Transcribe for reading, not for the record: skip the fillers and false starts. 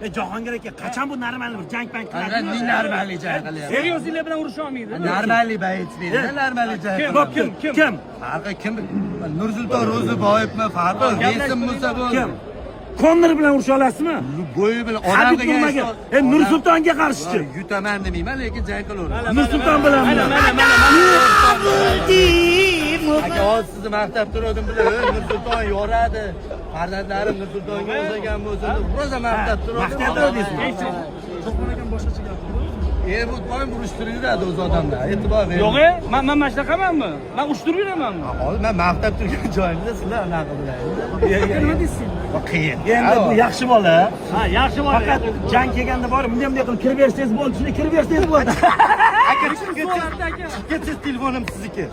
E, Jahongir aka, qachon bu нормальный bir jang pang qiladi? Нормальный jang qilyapti. Серьёзный lar bilan urusha olmaydi. Нормальный боец deydi, нормальный jang. Kim? Qiladi. Kim? Kim? Kim? Farqi kim? Nursulton Ro'ziboyevmi? Farqi Vesim Musa bo'ldi. Kim? Konor bilan urusha olasizmi? Bo'yi bilan odam Habib qilgan Nurmagomedov. ish- E, Nursultonga qarshichi. Yutaman demayman, lekin jang qilaverman. Nursulton bilan. Mana, mana, mana, mana. Aka, hozir sizni maqtab turgandim bilan, Nursulton yoradi. Farzandlarim Nursultonga o'xshagan bo'lsin deb rosa maqtab turgandim. Maqtab turdingizmi? E, bu doim urushtirib yuradi o'zi odamlar. E'tibor bering. Yo'q, e, man mana shunaqamanmi? Man urushtirib yuramanmi? Hozir man maqtab turgan joyimda sizlar anaqa bilan. Nima deysiz? Qiyin. Endi bu yaxshi bola. Ha, yaxshi bola. Faqat jang kelganda borib bunday bunday qilib kirib bersangiz bo'ldi, shunday kirib bersangiz bo'ldi. Aka, chiqib ketsangiz telefonim sizniki.